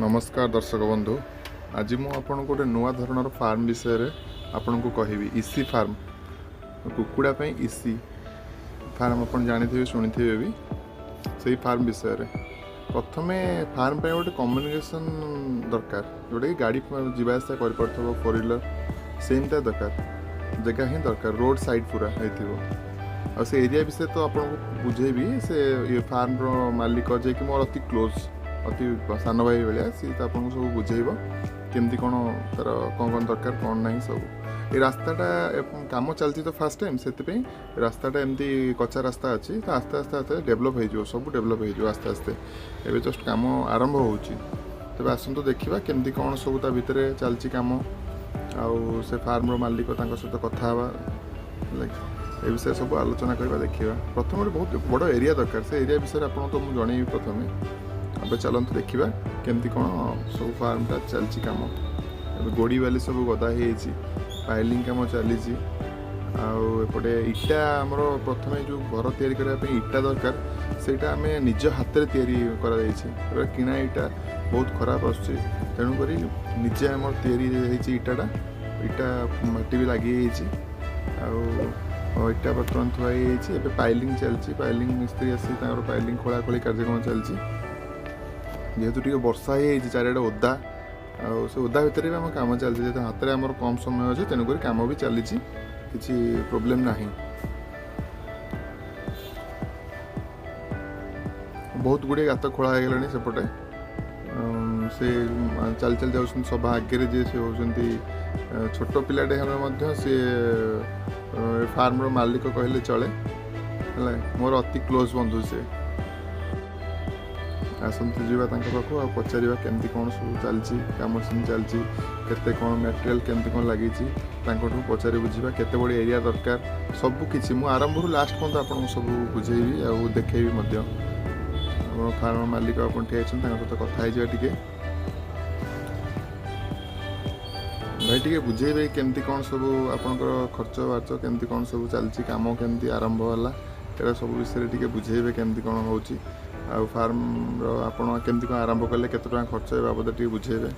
ନମସ୍କାର ଦର୍ଶକ ବନ୍ଧୁ। ଆଜି ମୁଁ ଆପଣଙ୍କୁ ଗୋଟେ ନୂଆ ଧରଣର ଫାର୍ମ ବିଷୟରେ ଆପଣଙ୍କୁ କହିବି। ଇସି ଫାର୍ମ, କୁକୁଡ଼ା ପାଇଁ ଇସି ଫାର୍ମ ଆପଣ ଜାଣିଥିବେ, ଶୁଣିଥିବେ ବି। ସେଇ ଫାର୍ମ ବିଷୟରେ ପ୍ରଥମେ ଫାର୍ମ ପାଇଁ ଗୋଟେ କମ୍ୟୁନିକେସନ୍ ଦରକାର, ଯେଉଁଟାକି ଗାଡ଼ି ଯିବା ଆସିବା କରିପାରୁଥିବ, ଫୋର୍ ହ୍ୱିଲର୍ ସେମିତିଆ ଦରକାର, ଜାଗା ହିଁ ଦରକାର, ରୋଡ଼ ସାଇଡ଼୍ ପୁରା ହେଇଥିବ। ଆଉ ସେ ଏରିଆ ବିଷୟରେ ତ ଆପଣଙ୍କୁ ବୁଝେଇବି। ସେ ଇଏ ଫାର୍ମର ମାଲିକ ଯିଏକି ମୋର ଅତି କ୍ଲୋଜ୍, ଅତି ସାନ ଭାଇ ଭଳିଆ, ସିଏ ତ ଆପଣଙ୍କୁ ସବୁ ବୁଝେଇବ କେମିତି କ'ଣ ତା'ର କ'ଣ କ'ଣ ଦରକାର, କ'ଣ ନାହିଁ ସବୁ। ଏ ରାସ୍ତାଟା କାମ ଚାଲିଛି ତ ଫାର୍ଷ୍ଟ ଟାଇମ୍, ସେଥିପାଇଁ ରାସ୍ତାଟା ଏମିତି କଚ୍ଚା ରାସ୍ତା ଅଛି। ତ ଆସ୍ତେ ଆସ୍ତେ ଆସ୍ତେ ଡେଭଲପ୍ ହେଇଯିବ, ସବୁ ଡେଭଲପ୍ ହେଇଯିବ ଆସ୍ତେ ଆସ୍ତେ। ଏବେ ଜଷ୍ଟ କାମ ଆରମ୍ଭ ହେଉଛି। ତେବେ ଆସନ୍ତୁ ଦେଖିବା କେମିତି କ'ଣ ସବୁ ତା ଭିତରେ ଚାଲିଛି କାମ, ଆଉ ସେ ଫାର୍ମର ମାଲିକ ତାଙ୍କ ସହିତ କଥା ହେବା, ହେଲା କି? ଏ ବିଷୟରେ ସବୁ ଆଲୋଚନା କରିବା, ଦେଖିବା। ପ୍ରଥମେ ଗୋଟେ ବହୁତ ବଡ଼ ଏରିଆ ଦରକାର, ସେ ଏରିଆ ବିଷୟରେ ଆପଣଙ୍କୁ ତ ମୁଁ ଜଣେଇବି ପ୍ରଥମେ। ଏବେ ଚାଲନ୍ତୁ ଦେଖିବା କେମିତି କ'ଣ ସବୁ ଫାର୍ମଟା ଚାଲିଛି କାମ। ଏବେ ଗୋଡ଼ି ବାଲି ସବୁ ଗଦା ହେଇଯାଇଛି, ପାଇଲିଂ କାମ ଚାଲିଛି। ଆଉ ଏପଟେ ଇଟା, ଆମର ପ୍ରଥମେ ଯେଉଁ ଘର ତିଆରି କରିବା ପାଇଁ ଇଟା ଦରକାର, ସେଇଟା ଆମେ ନିଜ ହାତରେ ତିଆରି କରାଯାଇଛି। ଏବେ କିଣା ଇଟା ବହୁତ ଖରାପ ଆସୁଛି, ତେଣୁକରି ନିଜେ ଆମର ତିଆରି ହେଇଛି ଇଟାଟା। ଇଟା ମାଟି ବି ଲାଗିଯାଇଛି ଆଉ ଇଟା ବର୍ତ୍ତମାନ ଥୁଆ ହେଇଯାଇଛି। ଏବେ ପାଇଲିଂ ଚାଲିଛି, ପାଇଲିଂ ମିସ୍ତ୍ରୀ ଆସି ତାଙ୍କର ପାଇଲିଂ ଖୋଳାଖୋଳି କାର୍ଯ୍ୟକ୍ରମ ଚାଲିଛି। ଯେହେତୁ ଟିକେ ବର୍ଷା ହେଇଯାଇଛି, ଚାରିଆଡ଼େ ଓଦା, ଆଉ ସେ ଓଦା ଭିତରେ ବି ଆମ କାମ ଚାଲିଛି। ଯେହେତୁ ହାତରେ ଆମର କମ୍ ସମୟ ଅଛି, ତେଣୁକରି କାମ ବି ଚାଲିଛି, କିଛି ପ୍ରୋବ୍ଲେମ୍ ନାହିଁ। ବହୁତ ଗୁଡ଼ିଏ ଗାତ ଖୋଳା ହେଇଗଲାଣି ସେପଟେ। ସେ ଚାଲି ଚାଲି ଯାଉଛନ୍ତି ସଭା ଆଗରେ ଯିଏ, ସେ ହେଉଛନ୍ତି ଛୋଟ ପିଲାଟେ ହେଲେ ମଧ୍ୟ ସିଏ ଫାର୍ମର ମାଲିକ କହିଲେ ଚଳେ, ହେଲା ମୋର ଅତି କ୍ଲୋଜ୍ ବନ୍ଧୁ ସିଏ। ଆସନ୍ତୁ ଯିବା ତାଙ୍କ ପାଖକୁ ଆଉ ପଚାରିବା କେମିତି କ'ଣ ସବୁ ଚାଲିଛି କାମ, ସେମିତି ଚାଲିଛି, କେତେ କ'ଣ ମ୍ୟାଟେରିଆଲ୍ କେମିତି କ'ଣ ଲାଗିଛି, ତାଙ୍କଠୁ ପଚାରି ବୁଝିବା କେତେ ବଡ଼ ଏରିଆ ଦରକାର, ସବୁ କିଛି ମୁଁ ଆରମ୍ଭରୁ ଲାଷ୍ଟ ପର୍ଯ୍ୟନ୍ତ ଆପଣଙ୍କୁ ସବୁ ବୁଝେଇବି ଆଉ ଦେଖେଇବି ମଧ୍ୟ। ଆପଣ ଫାର୍ମ ମାଲିକ ଆପଣ ଠିଆ ହେଇଛନ୍ତି, ତାଙ୍କ ସହିତ କଥା ହେଇଯିବା ଟିକେ। ଭାଇ, ଟିକେ ବୁଝେଇବେ କେମିତି କ'ଣ ସବୁ ଆପଣଙ୍କର ଖର୍ଚ୍ଚ ବାର୍ଚ୍ଚ କେମିତି କ'ଣ ସବୁ ଚାଲିଛି, କାମ କେମିତି ଆରମ୍ଭ ହେଲା, ଏଇଟା ସବୁ ବିଷୟରେ ଟିକେ ବୁଝେଇବେ କେମିତି କ'ଣ ହେଉଛି, ଆଉ ଫାର୍ମର ଆପଣ କେମିତି କ'ଣ ଆରମ୍ଭ କଲେ, କେତେ ଟଙ୍କା ଖର୍ଚ୍ଚ, ଏ ବାବଦରେ ଟିକେ ବୁଝେଇବେ।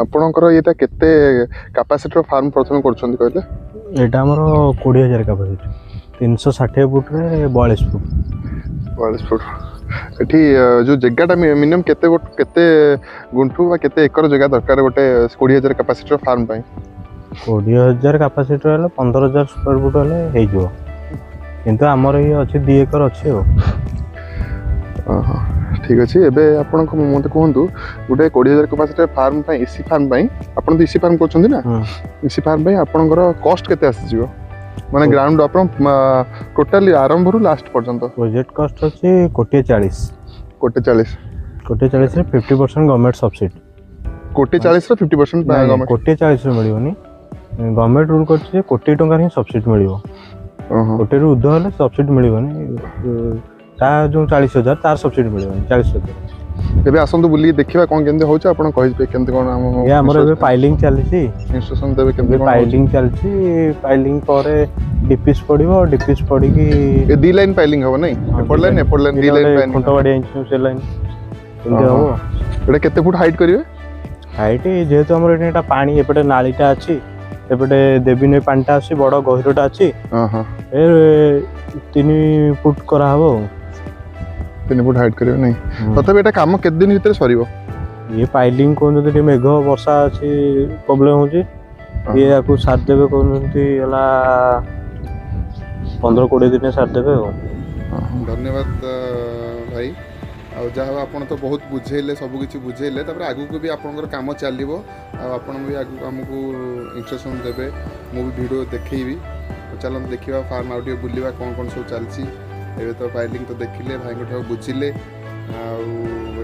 ଆପଣଙ୍କର ଏଇଟା କେତେ କାପାସିଟିର ଫାର୍ମ ପ୍ରଥମେ କରୁଛନ୍ତି କହିଲେ? ଏଇଟା ଆମର 20,000 କାପାସିଟି, 360 ଫୁଟରେ 42 ଫୁଟ। 42 ଫୁଟ। ଏଠି ଯେଉଁ ଜାଗାଟା ମିନିମମ୍ କେତେ କେତେ ଗୁଣ୍ଠୁ ବା କେତେ ଏକର ଜାଗା ଦରକାର ଗୋଟେ 20,000 କାପାସିଟିର ଫାର୍ମ ପାଇଁ? 20,000 କାପାସିଟିର ହେଲେ 15,000 ସ୍କୋୟାର ଫୁଟ ହେଲେ ହେଇଯିବ, କିନ୍ତୁ ଆମର ଇଏ ଅଛି 2 ଏକର ଅଛି ଆଉ। ଓହୋ, ଠିକ୍ ଅଛି। ଏବେ ଆପଣଙ୍କ ମୋତେ କୁହନ୍ତୁ, ଗୋଟେ 20,000 କାପାସିଟି ଫାର୍ମ ପାଇଁ, ଇସି ଫାର୍ମ ପାଇଁ, ଆପଣ ତ ଇସି ଫାର୍ମ କରୁଛନ୍ତି ନା? ଇସି ଫାର୍ମ ପାଇଁ ଆପଣଙ୍କର କଷ୍ଟ କେତେ ଆସିଯିବ, ମାନେ ଗ୍ରାଉଣ୍ଡ ଆପଣ ଟୋଟାଲି ଆରମ୍ଭରୁ ଲାଷ୍ଟ ପର୍ଯ୍ୟନ୍ତ? ପ୍ରୋଜେକ୍ଟ କଷ୍ଟ ଅଛି କୋଟିଏ ଚାଳିଶ। କୋଟି ଚାଳିଶ। କୋଟିଏ ଚାଳିଶରେ 50% ଗଭର୍ଣ୍ଣମେଣ୍ଟ ସବସିଡି। କୋଟି ଚାଳିଶର 50% ଗଭର୍ଣ୍ଣମେଣ୍ଟ? କୋଟିଏ ଚାଳିଶରେ ମିଳିବନି। ଗଭର୍ଣ୍ଣମେଣ୍ଟ ରୁଲ୍ କରିଛି ଯେ କୋଟିଏ ଟଙ୍କାରେ ହିଁ ସବସିଡି ମିଳିବ। କୋଟିରୁ ଉର୍ଦ୍ଧ୍ୱ ହେଲେ ସବସିଡି ମିଳିବନି। ତା ଯେଉଁ 40,000 ତାର ସବସିଡି ମିଳିବନି, 40,000। ଏବେ ଆସନ୍ତୁ ବୁଲିକି ଦେଖିବା କ'ଣ କେମିତି ହେଉଛି, ଆପଣ କହିବେ କେମିତି କ'ଣ ଆମ ଇଏ ଆମର ଏବେ ପାଇଲିଂ ଚାଲିଛି। ଇନଷ୍ଟ୍ରକ୍ସନ ଦେବେ କେମିତି ଏବେ କ'ଣ? ପାଇଲିଂ ଚାଲିଛି, ପାଇଲିଂ ପରେ ଡିପିସ୍ ପଡ଼ିବ, ଡିପିସ୍ ପଡ଼ିକି ଏ 2 ଲାଇନ୍ ପାଇଲିଂ ହବ ନାଇଁ? ଏପଟ ଲାଇନ୍, ଏପଟ ଲାଇନ୍, 2 ଲାଇନ୍ ପାଇଲିଂ। ଖୁଣ୍ଟ ବାଡ଼ି ଆଣିଛୁ, ସେ ଲାଇନ୍ ଏମିତି ହବ। ଏଇଟା କେତେ ଫୁଟ ହାଇଟ୍ କରିବେ? ହାଇଟ୍ ଯେହେତୁ ଆମର ଏଠି ଏଟା ପାଣି ଏପଟେ ନାଳିଟା ଅଛି, ଏପଟେ ଦେବୀ ନଈ ପାଣିଟା ଆସୁଛି, ବଡ଼ ଗହିରଟା ଅଛି, ଏ 3 ଫୁଟ କରାହବ ଆଉ। 3 ଫୁଟ ହାଇଟ୍ କରିବେ ନାଇଁ? ତଥାପି ଏଇଟା କାମ କେତେ ଦିନ ଭିତରେ ସରିବ? ଇଏ ପାଇଲିଂ କହୁଛନ୍ତି, ଟିକେ ମେଘ ବର୍ଷା ଅଛି, ପ୍ରୋବ୍ଲେମ୍ ହେଉଛି, ଇଏ ୟାକୁ ସାରିଦେବେ କହୁଛନ୍ତି, ହେଲା 15-20 ଦିନ ସାରିଦେବେ ଆଉ। ଧନ୍ୟବାଦ ଭାଇ। ଆଉ ଯାହା ହଉ ଆପଣ ତ ବହୁତ ବୁଝେଇଲେ, ସବୁ କିଛି ବୁଝେଇଲେ। ତାପରେ ଆଗକୁ ବି ଆପଣଙ୍କର କାମ ଚାଲିବ, ଆଉ ଆପଣ ବି ଆଗକୁ ଆମକୁ ଇନଷ୍ଟ୍ରକ୍ସନ୍ ଦେବେ, ମୁଁ ବି ଭିଡ଼ିଓ ଦେଖେଇବି। ଚାଲନ୍ତୁ ଦେଖିବା ଫାର୍ମ, ଆଉ ଟିକେ ବୁଲିବା କ'ଣ କ'ଣ ସବୁ ଚାଲିଛି। ଏବେ ତ ପାଇଲିଂ ତ ଦେଖିଲେ, ଭାଇଙ୍କ ଠାରୁ ବୁଝିଲେ, ଆଉ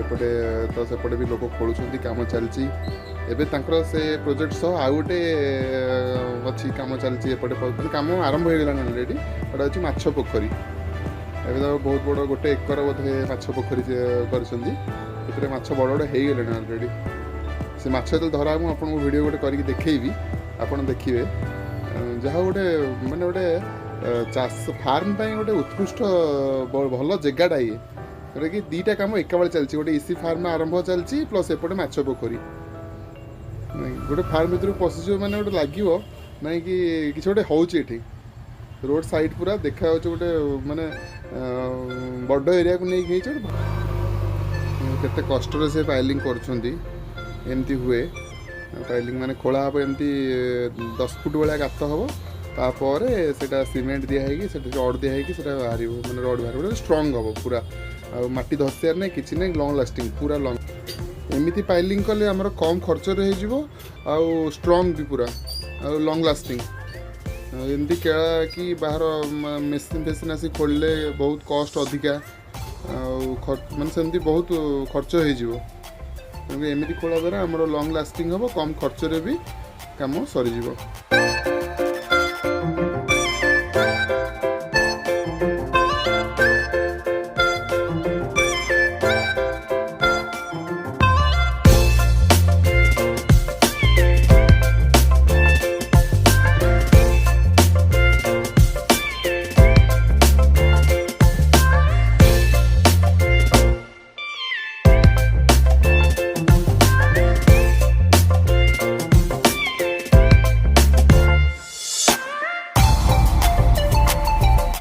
ଏପଟେ ତ ସେପଟେ ବି ଲୋକ ଖୋଳୁଛନ୍ତି, କାମ ଚାଲିଛି। ଏବେ ତାଙ୍କର ସେ ପ୍ରୋଜେକ୍ଟ ସହ ଆଉ ଗୋଟେ ଅଛି, କାମ ଚାଲିଛି ଏପଟେ, ମାନେ କାମ ଆରମ୍ଭ ହେଇଗଲାଣି ଅଲରେଡ଼ି। ଏଇଟା ହେଉଛି ମାଛ ପୋଖରୀ। ଏବେ ତ ବହୁତ ବଡ଼ 1 ଏକର ବୋଧେ ମାଛ ପୋଖରୀ କରିଛନ୍ତି, ସେଥିରେ ମାଛ ବଡ଼ ବଡ଼ ହେଇଗଲେଣି ଅଲରେଡ଼ି। ସେ ମାଛ ଯେତେବେଳେ ଧରା ମୁଁ ଆପଣଙ୍କୁ ଭିଡ଼ିଓ ଗୋଟେ କରିକି ଦେଖେଇବି, ଆପଣ ଦେଖିବେ। ଯାହା ଗୋଟେ ମାନେ ଗୋଟେ ଚାଷ ଫାର୍ମ ପାଇଁ ଗୋଟେ ଉତ୍କୃଷ୍ଟ ଭଲ ଜାଗାଟା ଇଏ। ଯେଉଁଟାକି ଦୁଇଟା କାମ ଏକାବେଳେ ଚାଲିଛି। ଗୋଟେ ଇସି ଫାର୍ମ ଆରମ୍ଭ ଚାଲିଛି, ପ୍ଲସ୍ ଏପଟେ ମାଛ ପୋଖରୀ। ନାଇଁ, ଗୋଟେ ଫାର୍ମ ଭିତରକୁ ପଶିଯିବ ମାନେ ଗୋଟେ ଲାଗିବ ନାଇଁ କି କିଛି ଗୋଟେ ହେଉଛି ଏଠି। ରୋଡ଼ ସାଇଡ଼୍ ପୁରା ଦେଖାଯାଉଛି, ଗୋଟେ ମାନେ ବଡ଼ ଏରିଆକୁ ନେଇକି ହେଇଛି ଗୋଟେ। କେତେ କଷ୍ଟରେ ସେ ପାଇଲିଂ କରୁଛନ୍ତି। ଏମିତି ହୁଏ ପାଇଲିଂ, ମାନେ ଖୋଳା ହେବ ଏମିତି 10 ଫୁଟ ଭଳିଆ ଗାତ ହେବ, ତାପରେ ସେଇଟା ସିମେଣ୍ଟ ଦିଆ ହେଇକି, ସେଠି ରଡ଼ ଦିଆ ହେଇକି ସେଇଟା ବାହାରିବ, ମାନେ ରଡ଼ ବାହାରିବ, ଷ୍ଟ୍ରଙ୍ଗ ହେବ ପୁରା। ଆଉ ମାଟି ଧସିବାର ନାହିଁ, କିଛି ନାହିଁ, ଲଙ୍ଗ୍ ଲାଷ୍ଟିଂ ପୁରା ଲଙ୍ଗ୍। ଏମିତି ପାଇଲିଂ କଲେ ଆମର କମ୍ ଖର୍ଚ୍ଚରେ ହେଇଯିବ ଆଉ ଷ୍ଟ୍ରଙ୍ଗ ବି ପୁରା ଆଉ ଲଙ୍ଗ୍ ଲାଷ୍ଟିଂ। ଆଉ ଏମିତି କେଳା କି ବାହାର ମେସିନ୍ ଫେସିନ୍ ଆସି ଖୋଳିଲେ ବହୁତ କଷ୍ଟ ଅଧିକା ଆଉ ମାନେ ସେମିତି ବହୁତ ଖର୍ଚ୍ଚ ହେଇଯିବ। ତେଣୁ ଏମିତି ଖୋଳା ଦ୍ୱାରା ଆମର ଲଙ୍ଗ୍ ଲାଷ୍ଟିଂ ହେବ, କମ୍ ଖର୍ଚ୍ଚରେ ବି କାମ ସରିଯିବ।